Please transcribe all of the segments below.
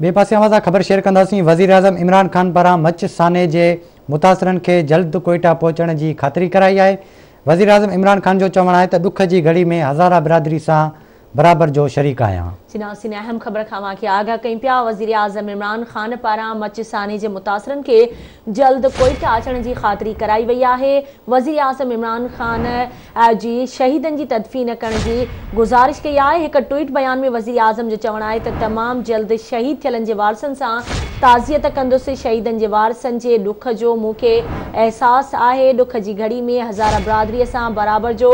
ٻئي پاسي اوهان سان خبر شيئر ڪنداسين، وزيراعظم عمران خان پاران مچ سانحي جي متاثرن کي جلد ڪوئيٽا پهچڻ جي خاطري ڪرائي آهي. وزيراعظم عمران خان جو چوڻ آهي ته ڏک جي گهڙي ۾ هزاره برادري سان برابر جو شريڪ آهيان. ناظرين اهم خبر کان اوهان کي آگاهه ڪيون پيا، وزيراعظم عمران خان پاران مچ سانحي جي متاثرن کي جلد ڪوئيٽا اچڻ جي خاطري ڪرائي وئي آهي. وزيراعظم عمران خان جي شهيدن جي تدفين ڪرڻ جي گذارش ڪئي آهي. هڪ ٽوئيٽ بيان ۾ وزيراعظم جو چوڻ آهي ته تمام جلد شهيد ٿيلن جي وارثن سان تعزيت ڪندس، شهيدن جي وارثن جي ڏک جو مون کي احساس آهي، ڏک جي گهڙي ۾ هزاره برادري سان برابر جو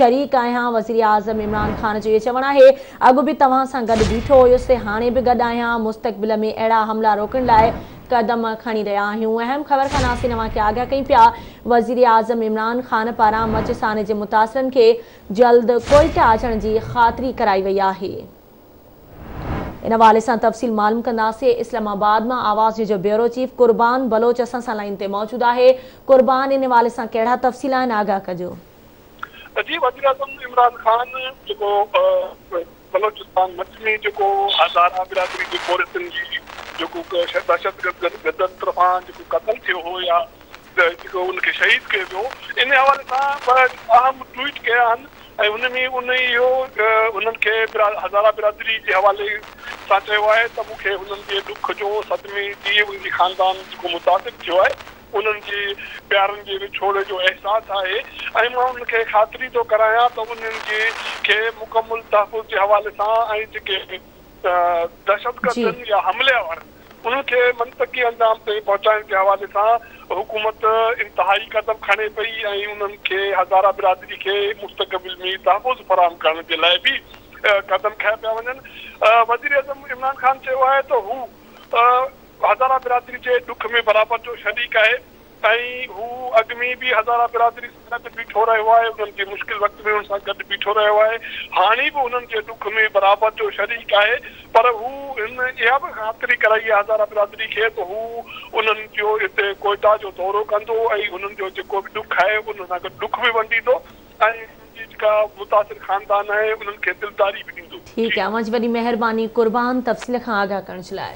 شريڪ آهيان. وزيراعظم عمران خان جو اهو چوڻ آهي اڳ به توهان سان گڏ بيٺو هيس، هاڻي به گڏ آهيان، مستقبل ۾ اهڙا حملا روڪڻ لاء قدم کڻي رهيا آهيون. اهم خبر کان ناظرين اوهان کي آگاهه ڪيون پيا، وزيراعظم عمران خان پاران مچ سانحي جي متاثرن کي جلد ڪوئيٽا اچڻ جي خاطري ڪرائي وئي آهي. ان حوالي سان تفصيل معلوم ڪنداسين. اسلام آباد مان آواز نيوز جو بيورو چيف قربان بلوچ اسان سان لائين تي موجود آهي. قربان، ان حوالي سان ڪهڙا تفصيل آهن، آگاهه ڪجو. جي وزيراعظم عمران خان جيڪو بلوچستان مچ ۾ جيڪو هزاره برادري جي پورهيتن جي جيڪو دهشتگردن طرفان جيڪو قتل ٿيو هو يا جيڪو ان کي شهيد ڪيو ويو ان حوالي سان ٻه اهم ٽوئيٽ ڪيا آهن ۽ ان ۾ ان اهو انهن کي هزاره برادري جي حوالي سان چيو آهي ته مون کي هنن جي ڏک جو صدمي جي ان جي خاندان جيڪو متاثر ٿيو آهي انهن جي پيارن جي وڇوڙي جو احساس آهي ۽ مان انهن کي خاطري ٿو ڪرايان ته انهن جي کي مڪمل تحفظ جي حوالي سان ۽ جيڪي دهشتگردن يا حملي آورن انهن کي منطقي انجام تائين پهچائڻ جي حوالي سان حڪومت انتهائي قدم کڻي پئي ۽ انهن کي هزاره برادري کي مستقبل ۾ تحفظ فراهم ڪرڻ جي لاء به قدم کنيا پيا وڃن. وزيراعظم عمران خان چيو آهي ته هو هزاره برادري جي ڏک ۾ برابر جو شريڪ آهي ۽ هو اڳ ۾ به هزاره برادري سان گڏ بيٺو رهيو آهي، انهن جي مشڪل وقت ۾ انهن سان گڏ بيٺو رهيو آهي، هاڻي به انهن جي ڏک ۾ برابر جو شريڪ آهي پر هو هن اها به خاطري ڪرائي آهي هزاره برادري کي ته هو انهن جو هتي ڪوئيٽا جو دورو ڪندو ۽ انهن جو جيڪو به ڏک آهي انهن سان گڏ ڏک به ونڊيندو ۽ انهن جي جيڪا متاثر خاندان آهي انهن کي دلداري به ڏيندو. ٺيڪ آهي، اوهان جي وڏي مهرباني قربان تفصيل کان آگاهه ڪرڻ جي لاء.